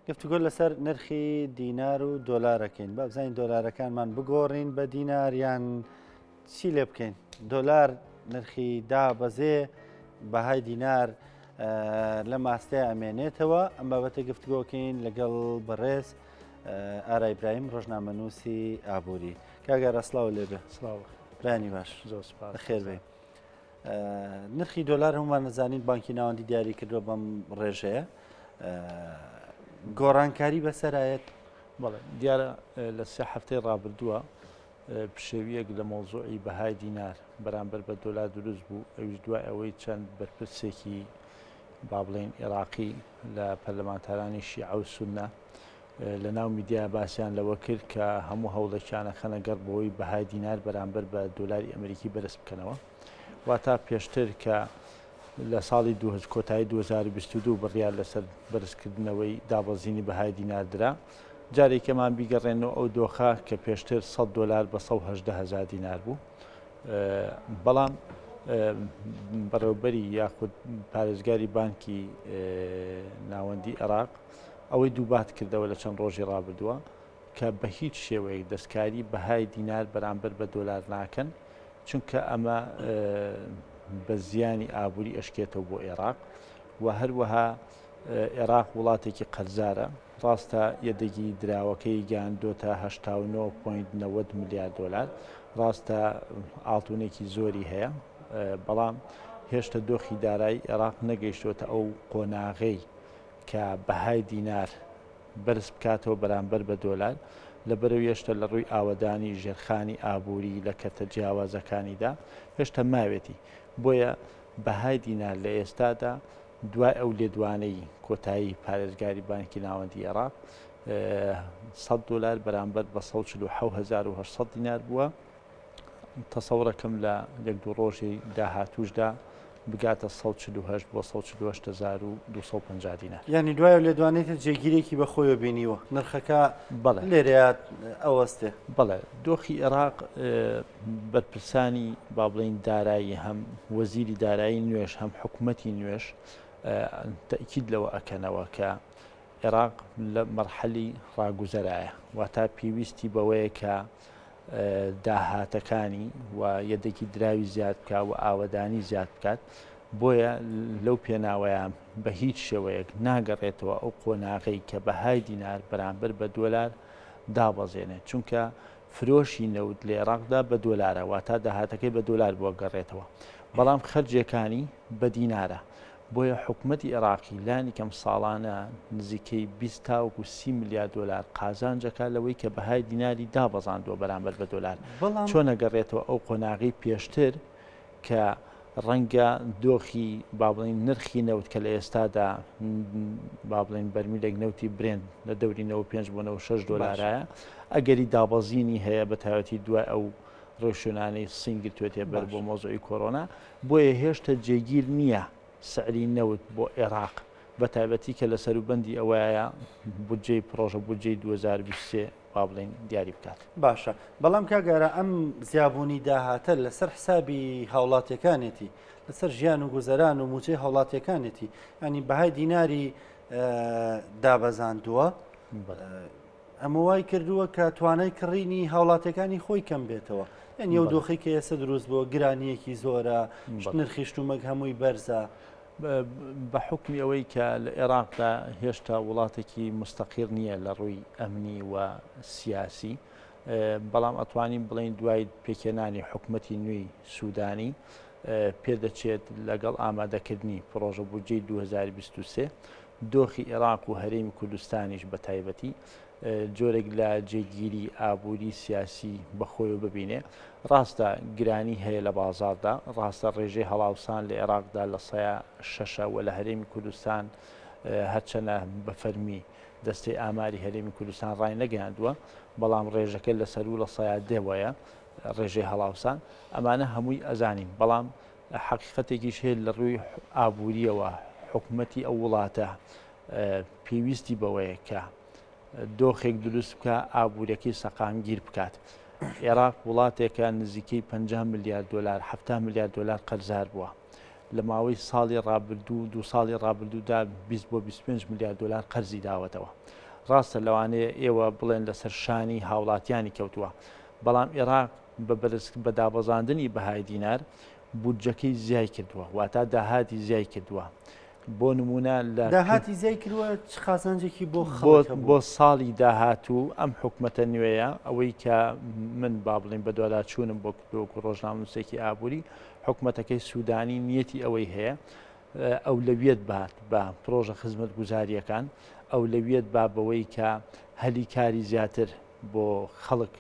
گفتوگۆ لەسەر نرخی دینار و دۆلارەکەین با بزانین دۆلارەکانمان بگۆڕین بە دینار یان چی لێ بکەین دۆلار نرخی دابەزێ بەهای دینار لە ماستەیە ئەمێنێتەوە ئەم بابەتە گفتگۆکەین لەگەڵ بەڕێز ئارای برایم ڕۆژنامەنووسی ئابووری کاگەرە سلااو لێبێ سلااو برانی باش زۆر سپاس خێربێ نرخی دۆلار هەمومان نەزانین بانکی ناوەندی دیاری کردووە بەم ڕێژەیە گۆڕانکاری بەسەرایەت بەڵێ دیارە لە سێ هەفتەی ڕابردووە پشێویەک لە مەوزوعی بەهای دینار بەرامبەر بە دۆلار دروست بوو ئەویش دوای ئەوەی چەند بەرپرسێکی با بڵێین ئێراقی لە پەرلەمانتارانی شیعە و سوننە لە ناو میدیا باسیان لەوە کرد کە هەموو هەوڵێکیان ئەخەنە گەڕ بۆی بەهای دینار بەرامبەر بە دۆلاری ئەمریکی بەرز بکەنەوە. واتا پێشتر کە لە ساڵی کۆتایی 2022 بڕیار لەسەر بەرزکردنەوەی دابەزینی بەهای دینار درا، جارێکەمان بیگەڕێنەوە ئەو دۆخە کە پێشتر 100 دۆلار بە 118 هەزار دینار بوو. بەڵام بەڕێوبەری یاخود پارێزگاری بانکی ناوەندی عێراق ئەوەی دووبات کردەوە لە چەند ڕۆژی ڕابردووە کە بە هیچ شێوەیەک دەستکاری بەهای دینار بەرامبەر بە دۆلار ناکەن، چونکە ئەمە بە زیانی ئابووری ئەشکێتەوە بۆ ئێراق و هەروەها ئێراق وڵاتێکی قەرزارە، ڕاستە یەدەگی دراوەکەی گەیاندۆتە 89.90 ملیار دۆلار، ڕاستە ئاڵتونێکی زۆری هەیە، بەڵام هێشتا دۆخی دارایی ئێراق نەگەیشتۆتە ئەو قۆناغەی کە بەهای دینار بەرز بکاتەوە بەرامبەر بە دۆلار، لەبەرئەوی هێشتا لە ڕووی ئاوەدانی ژێرخانی ئابووری لە کەرتە جیاوازەکانیدا هێشتا ماوێتی، بۆیە بەهای دینار لە ئێستادا دوای ئەو لێدوانەی کۆتایی پارێزگاری بانکی ناوەندی عێراق 100 دۆلار بەرامبەر بە 147800 دینار بووە. تەسەورەکەم لە یەک دوو ڕۆژی داهاتووشدا بگاتە 148 بۆ 148250 دینار. یانی دوای ئەو لێدوانەی تر جێگیرێکی بە خۆیەوە بینیوە نرخەکە بەڵێ لێرەیا ئەوەستێ. بەڵێ دۆخی ئێراق بەرپرسانی با بڵێین دارایی هەم وەزیری دارایی نوێش هەم حکومەتی نوێش تەئکید لەوە ئەکەنەوە کە ئێراق لە مەرحەلی ڕاگوزەرایە واتا پێویستی بەوەیە کە داهاتەکانی و یەدەکی دراوی زیاد بکا و ئاوەدانی زیاد بکات، بۆیە لەو پێناوەیان بە هیچ شێوەیەک ناگەڕێتەوە ئەو قۆناغەی کە بەهای دینار بەرامبەر بە دۆلار دابەزێنێت، چونکە فرۆشی نەوت لە ئێراقدا بە دۆلارە واتا داهاتەکەی بە دۆلار بۆ گەڕێتەوە بەڵام خەرجیەکانی بە دینارە. بۆیە حکومەتی عێراقی لانیکەم ساڵانە نزیکەی 20 تاوەکو 30 ملیار دۆلار قازانج ئەکات لەوەی کە بەهای دیناری دابەزاندووە بەرامبەر بە دۆلار. بەڵام. چۆن ئەگەڕێتەوە ئەو قۆناغەی پێشتر کە ڕەنگە دۆخی با بڵێین نرخی نەوت کە لە ئێستادا با بڵێین بەرمیلێک نەوتی برێنت لە دەوری 95 بۆ 96 باشە. دۆلارایە ئەگەری دابەزینی هەیە بە تایبەتی دوای ئەو ڕێوشوێنانەی سین گرتوێتێ بەر بۆ باشە. مەوزوعی کۆرۆنا بۆیە هێشتە جێگیر نییە سعری نەوت بۆ ئێراق بە تایبەتی کە لە سەروبەندی ئەوەیە بودجەی پڕۆژە بودجەی 2023 با بڵێین دیاری بکات. باشە بەڵام کاک ئارا ئەم زیابوونی داهاتە لەسەر حسابی هاوڵاتیەکانێتی لەسەر ژیان و گوزەران و موچەی هاوڵاتیەکانێتی ینی بەهای دیناری دابەزاندووە ئەمە وای کردووە کە توانای کڕینی هاوڵاتیەکانی خۆی کەم بێتەوە یعنی ئەو دۆخی کە ئێستا دروست بووە گرانیەکی زۆرە نرخی شتومەک هەمووی بەرزە. بە حوکمی ئەوەی کە لە ئێراقدا هێشتا وڵاتێکی مستەقیر نییە لە ڕووی ئەمنی و سیاسی بەڵام ئەتوانین بڵین دوای پێکهێنانی حکومەتی نوێی سوودانی پێدەچێت لەگەڵ ئامادەکردنی پڕۆژە بودجەی 2023 دۆخی ئێراق و هەرێمی کوردستانیش بە تایبەتی جۆرێک لە جێگیری ئابووری سیاسی بەخۆیەوە ببینێ. ڕاستە گرانی هەیە لە بازاڕدا، ڕاستە ڕێژەی هەڵاوسان لە ئێراقدا لە سەیا شەشە و لە هەرێمی کوردستان هەرچەنە بە فەرمی دەستەی ئاماری هەرێمی کوردستان ڕاینەگەیاندووە، بەڵام ڕێژەکە لە سەروو لە سەیا دەوەیە ڕێژەی هەڵاوسان. ئەمانە هەمووی ئەزانین، بەڵام حەقیقەتێکیش هەیە لە ڕووی ئابوورییەوە حکومەتی ئەو وڵاتە پێویستی بەوەیە کە دۆخێک دروست بکە ئابووریەکەی سەقامگیر بکات. عێراق وڵاتێکە نزیکەی 50 ملیار دلار 70 ملیار دلار قەرزار بووە. لە ماوەی ساڵی ڕابردوو دوو ساڵی ڕابردوودا 20 بۆ 25 ملیار دۆلار قەرزی داوەتەوە. ڕاستە لەوانەیە ئێوە بڵێن لەسەر شانی هاوڵاتیانی کەوتووە، بەڵام ئێراق بە بەرز بە دابەزاندنی بەهای دینار بودجەکەی زیای کردووە، واتا داهاتی زیای کردووە. بۆ نموونە لە داهاتی زیای کردووە چ قازانجێکی بۆ خەڵک هەبوو؟ بۆ ساڵی داهاتوو ئەم حکومەتە نوێیە ئەوەی کە من با بڵێین بەدواداچوونم بۆ کردووە وەکو ڕۆژنامەنووسێکی ئابووری، حکومەتەکەی سوودانی نیەتی ئەوەی هەیە ئەولەویەت بات بە پرۆژە خزمەتگوزارییەکان، ئەولەویەت با بەوەی کە هەلی کاری زیاتر بۆ خەڵک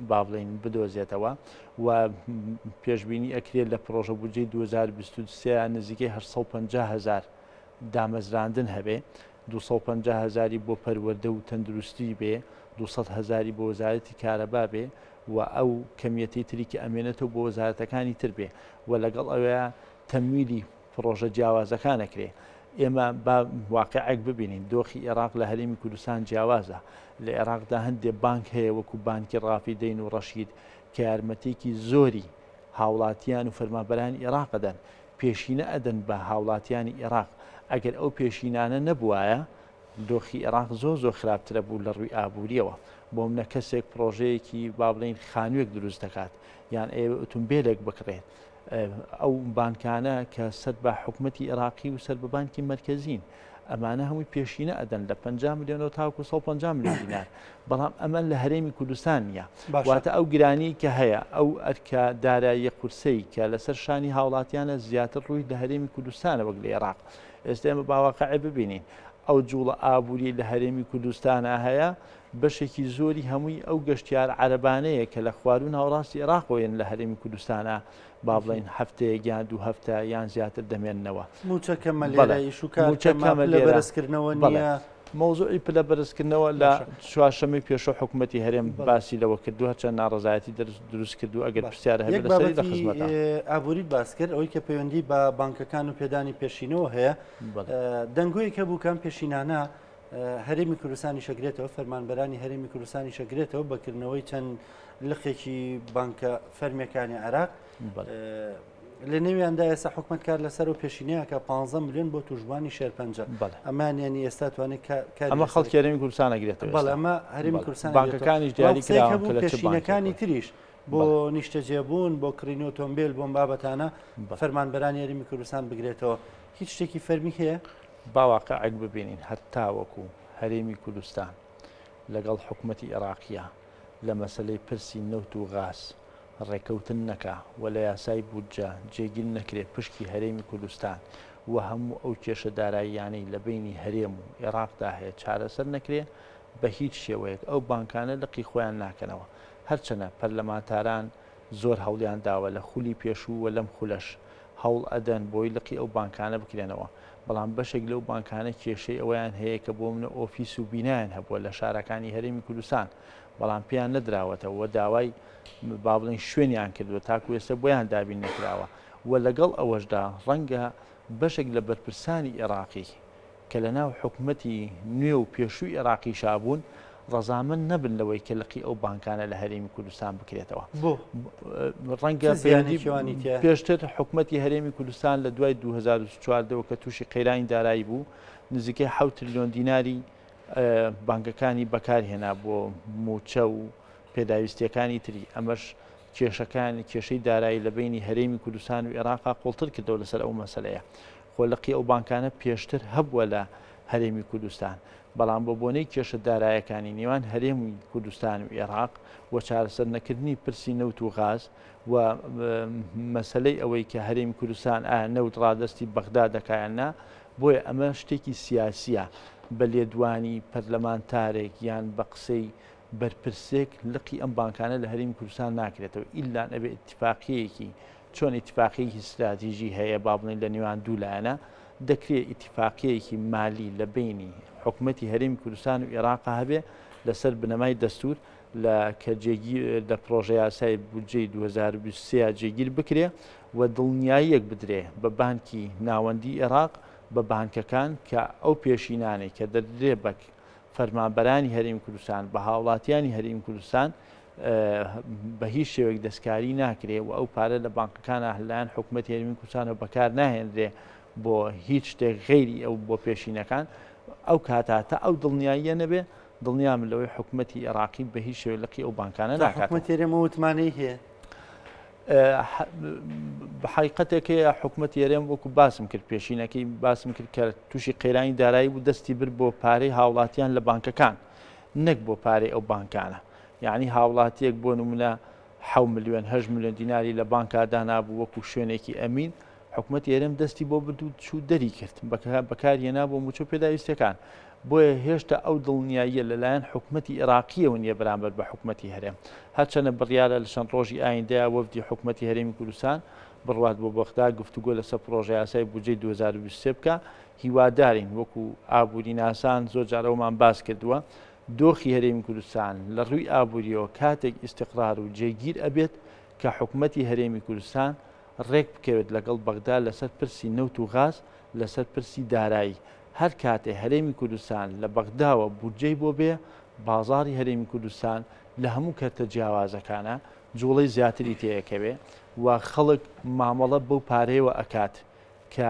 با بڵێین بدۆزێتەوە و پێشبینی ئەکرێت لە پرۆژە بودجەی 2023 نزیکەی 850 هەزار دامەزراندن هەبێ، 250 هەزاری بۆ پەروەردە و تەندروستی بێ، 200 هەزاری بۆ وەزارەتی کارەبا بێ و ئەو کەمیەتەی تری کە ئەمێنێتەوە بۆ وەزارەتەکانی تر بێ و لەگەڵ ئەوەیا تەمویلی پڕۆژە جیاوازەکان ئەکرێ. ئێمە با واقیعێک ببینین، دۆخی ئێراق لە هەرێمی کوردستان جیاوازە. لە ئێراقدا هەندێ بانک هەیە وەکو بانکی ڕافیدەین و ڕەشید کە یارمەتییەکی زۆری هاوڵاتیان و فەرمانبەرانی ئێراق ئەدەن، پێشینە ئەدەن بە هاوڵاتیانی ئێراق. ئەگەر ئەو پێشینانە نەبوایە دۆخی ئێراق زۆر زۆر خراپترە بوو لە ڕووی ئابوورییەوە. بۆ منە کەسێک پڕۆژەیەکی با بڵێین خانووێک دروست دەکات یان ئەیەوێ ئوتومبێلێک بکڕێت، ئەو بانکانە کە سەر بە حکومەتی ئێراقی و سەر بە بانکی مەرکەزین ئەمانە هەمووی پێشینە ئەدەن لە 50 ملیۆنەوە تاوەکو 150 ملیۆن دینار بەڵام ئەمە لە هەرێمی کوردستان نییە واتە ئەو گرانی کە هەیە ئەو ئەرکە داراییە قورسەی کە لەسەر شانی هاوڵاتیانە زیاتر ڕووی لە هەرێمی کوردستانە وەک لە عێراق ئێستا ئێمە باواقعێ ببینین ئەو جوڵە ئابووری لە هەرێمی کوردستانە هەیە بەشێکی زۆری هەمووی ئەو گەشتیار عەرەبانەیە کە لە خواروو ناوەڕاستی ئێراقەوە یەن لە هەرێمی کوردستانا با بڵێین هەفتەیەک یان دوو هەفتە یان زیاتر دەمێننەوە. مووچە کەمە لێرە، ئیش و کار کەمە، پلە بەرزکردنەوە نییە. مەوزوعی پلە بەرزکردنەوە لە چوارشەممەی پێشوو حکومەتی هەرێم باسی لەوە کردووە، هەرچەند ناڕەزایەتی دروست کردووە، ئەگەر پرسیار هەبێت لەسەری لە خزمەتان. یەک بابەتی ئابووریت باس کرد، ئەوەی کە پەیوەندی بە بانکەکان و پێدانی پێشینەوە هەیە، دەنگۆیەک هەبوو کە ئەم پێشینانە هەرێمی کوردستانیش ئەگرێتەوە، فەرمانبەرانی هەرێمی کوردستانیش ئەگرێتەوە بە کردنەوەی چەند لقێکی بانکە فەرمیەکانی عێراق. لە نێویاندا ئێستا حکومت کار لەسەر و پێشینەیەکە 15 میلیۆن بۆ توشبوانی شێرپەنجە. ئەمان ینی ئێستا توانێت ئەمە خەڵکی هەرێمی کوردستان ئەگرێتەوە. بەڵێ ئەمە هەرێمی کوردستان بانکەکانیش دیاری کراون کە لە چ پێشینەکانی تریش بۆ نیشتەجێبوون بۆ کڕینی ئۆتۆمبیل بۆم بابەتانە فەرمانبەرانی هەرێمی کوردستان بگرێتەوە. هیچ شتێکی فەرمی هەیە؟ با واقعێک ببینین هەتاوەکو هەرێمی کوردستان لەگەڵ حکومەتی ئێراقیا لە مەسەلەی پرسی نەوت و غاز ڕێکەوتن نەکا و لە یاسای بودجە جێگیر نەکرێ پشکی هەرێمی کوردستان و هەموو ئەو کێشە داراییانەی لە بەینی هەرێم و ئێراقدا هەیە چارەسەر نەکرێ بە هیچ شێوەیەک ئەو بانکانە لقی خۆیان ناکەنەوە هەرچەنە پەرلەمانتاران زۆر هەوڵیان داوە لە خولی پێشوو و لەم خولەش هەوڵ ئەدەن بۆی لقی ئەو بانکانە بکرێنەوە، بەڵام بەشێک لەو بانکانە کێشەی ئەوەیان هەیە کە بۆ منە ئۆفیس و بینایان هەبووە لە شارەکانی هەرێمی کوردستان بەڵام پێیان نەدراوەتەوە و داوای با بڵێین شوێنیان کردووە تاکو ئێستا بۆیان دابین نەکراوە و لەگەڵ ئەوەشدا ڕەنگە بەشێک لە بەرپرسانی ئێراقی کە لە ناو حکومەتی نوێ و پێشووی ئێراقیشا بوون، ڕەزامەند نەبن لەوەی کە لقی ئەو بانکانە لە هەرێمی کوردستان بکرێتەوە. بۆ؟ ڕەنگە چ زیانێکی وانی تیایە؟ پێشتر حکومەتی هەرێمی کوردستان لە دوای 2014 ەوە کە تووشی قەیرانی دارایی بوو، نزیکەی حەوت ترلیۆن دیناری بانکەکانی بەکارهێنا بۆ مووچە و پێداویستییەکانی تری، ئەمەش کێشەکان کێشەی دارایی لە بەینی هەرێمی کوردستان و ئێراقا قوڵتر کردەوە لەسەر ئەو مەسەلەیە. خۆ لقی ئەو بانکانە پێشتر هەبووە لە هەرێمی کوردستان، بەڵام بە بۆنەی کێشە دارایەکانی نێوان هەرێمی کوردستان و ئێراق و چارەسەر نەکردنی پرسی نەوت و غاز و مەسەلەی ئەوەی کە هەرێمی کوردستان ئایا نەوت ڕادەستی بەغدا دەکا یان نا، بۆیە ئەمە شتێکی سیاسییە بە لێدوانی پەرلەمانتارێک یان بە قسەی بەرپرسێک لقی ئەم بانکانە لە هەرێمی کوردستان ناکرێتەوە ئیللان ئەبێ ئیتیفاقیەیەکی چۆن ئیتیفاقیەکی ستراتیژی هەیە با بڵێین لە نێوان دوو لایەنە دەکرێ ئیتیفاقیەیەکی مالی لە بەینی حکومەتی هەرێمی کوردستان و ئێراقا هەبێ لەسەر بنەمای دەستور لە کە جێگیر لە پرۆژە یاسای بودجەی 2023 جێگیر بکرێ و دڵنیاییەک بدرێ بە بانکی ناوەندی ئێراق بە بانکەکان کە ئەو پێشینانەی کە دەدرێ بە فەرمانبەرانی هەرێمی کوردستان، بە هاوڵاتیانی هەرێمی کوردستان. بە هیچ شێوەیەک دەستکاری ناکرێ و ئەو پارە لە بانقەکانە لەلایەن حکوومەتی هەرێمی کوردستانەوە بەکار ناهێنرێ بۆ هیچ شتێک غەیری ئەو بۆ پێشینەکان ئەو کاتە تا ئەو دڵنیاییە نەبێ دڵنیام لەوەی حکوومەتی عێراقی بە هیچ شێوەیەک لقی ئەو بانکانە ناکات. حکوومەتی هەرێم ئەو متمانەی هەیە؟ حقیقەتێک هەیە حکوومەتی هەرێم وەکو باسم کرد پێشینەکەی باسم کرد کە تووشی قەیرانی دارایی بوو دەستی برد بۆ پارەی هاوڵاتیان لە بانکەکان نەک بۆ پارەی ئەو بانکانە یعنی هاوڵاتیەک بۆ نمونە حە ملیۆن هه ملیۆن دیناری لە بانکا دانابوو وەکو شوێنێکی ئەمین حکومەتی هەرێم دەستی بۆ برد و چوو دەری کرد بەکاریێنا بۆ موچە پێداویستەکان بۆیە هێشتا ئەو دڵنیاییە لەلایەن حکومەتی عێراقییەوە نییە بەرامبەر بە حکومەتی هەرێم. هەرچەنە بڕیارە لە چەند ڕۆژی ئایندەیا وەفدی حکومەتی هەرێمی کوردستان بڕوات بۆ بەغدا گفتوگۆ لەسەر پڕۆژەیاسای بودجەی 2023 بکا، هیوادارین وەکو ئابووریناسان زۆر جار ئەوەمان باس کردووە دۆخی هەرێمی کوردستان لە ڕووی ئابوورییەوە کاتێک ئیستقرار و جێگیر ئەبێت کە حکومەتی هەرێمی کوردستان ڕێک بکەوێت لەگەڵ بەغدا لەسەر پرسی نەوت و غاز لەسەر پرسی دارایی هەر کاتێ هەرێمی کوردستان لە بەغداوە بودجەی بۆ بێ، بازاڕی هەرێمی کوردستان لە هەموو کەرتە جیاوازەکانا جوڵەی زیاتری تێ ئەکەوێ و خەڵک مامەڵە بەو پارەیەوە ئەکات کە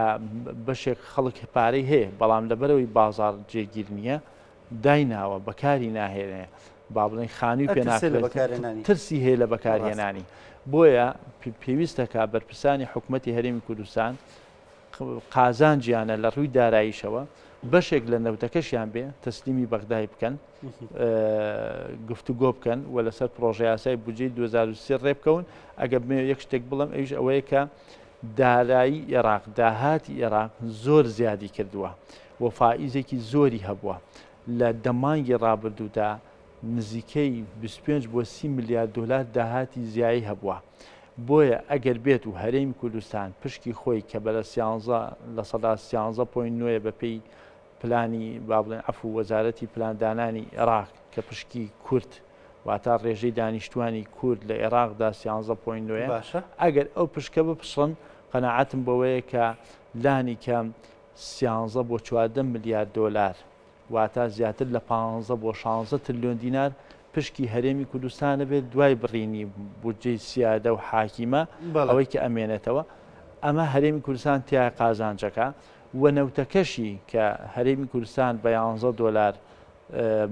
بەشێک خەڵک پارەی هەیە بەڵام لەبەرئەوەی بازاڕ جێگیر نییە دایناوە بەکاری ناهێنێ با بڵێین خانووی پێ ناکڕێت ترسی هەیە لە بەکارهێنانی بۆیە پێویستەکە بەرپرسانی حکومەتی هەرێمی کوردستان قازانجیانە لە ڕووی داراییشەوە بەشێک لە نەوتەکەشیان بێ تەسلیمی بەغدای بکەن گفتوگۆ بکەن و لەسەر پرۆژەیاسای بودجەی 2023 ڕێ بکەون ئەگە بمەوێ یەک شتێک بڵێم ئەویش ئەوەیە کە دارایی عێراق داهاتی عێراق زۆر زیادی کردووە و فائیزێکی زۆری هەبووە لە دە مانگی ڕابردوودا نزیکەی 25 بۆ 30 ملیار دۆلار داهاتی زیایی هەبووە بۆیە ئەگەر بێت و هەرێمی کوردستان پشکی خۆی کە بەرە سیانزە 13.9 ە بەپێی پلانی با بڵێن عەفو وەزارەتی پلاندانانی عێراق کە پشکی کورد واتا ڕێژەی دانیشتوانی کورد لە عێراقدا سیانزە point نۆیە باشە. ئەگەر ئەو پشکە بپچڕن قەناعەتم بەوەیە کە لانی کەم سیانزە بۆ 14 ملیار دۆلار واتا زیاتر لە پانزە بۆ شانزە ترلیۆن دینار پشکی هەرێمی کوردستانە بێت دوای بڕینی بودجەی سیادە و حاکیمە بەڵێ. ئەوەی کە ئەمێنێتەوە ئەمە هەرێمی کوردستان تیا قازانجەکە و نەوتەکەشی کە هەرێمی کوردستان بە یانزە دۆلار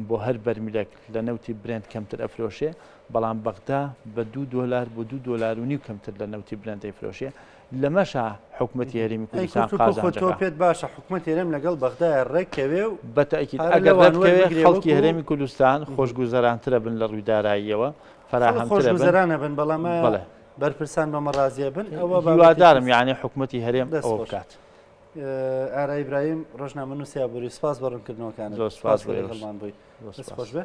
بۆ هەر بەرمیلێک لە نەوتی برێنت کەمتر ئەفرۆشێ، بەڵام بەغدا بە دوو دۆلار بۆ دوو دۆلار و نیو کەمتر لە نەوتی برێنت ئەیفرۆشێ، لەمەشا حکومەتی هەرێمی ئەی کوردستان کورت و پوخت قازانج تۆ ئەکا. پێت باشە حکومەتی هەرێم لەگەڵ بەغدایە ڕێک کەوێ و بە تەئکید پارە ئەگەر لەوان ڕێبکەوێ وەربگرێ خەڵکی وەکو هەرێمی کوردستان خۆشگوزەرانترە بن لە ڕووی داراییەوە، خەڵک فەراهەمترە بن. خۆشگوزەرانە بن بەڵام ئایا بەڵێ. بەرپرسان بەمە ڕازیە بن ئەوە بابەتێکی هیوادارم یانی حکومەتی هەرێم دەست ئەوە خۆش. بکات. ئارا ئیبراهیم ڕۆژنامەنووسی ئابووری سپاس بە ڕوونکردنەوەکانت زۆر سپاس سپاس کە بۆ ئێوەش. لەگەڵمان بووی زۆر دەست سپاس. خۆش بێ.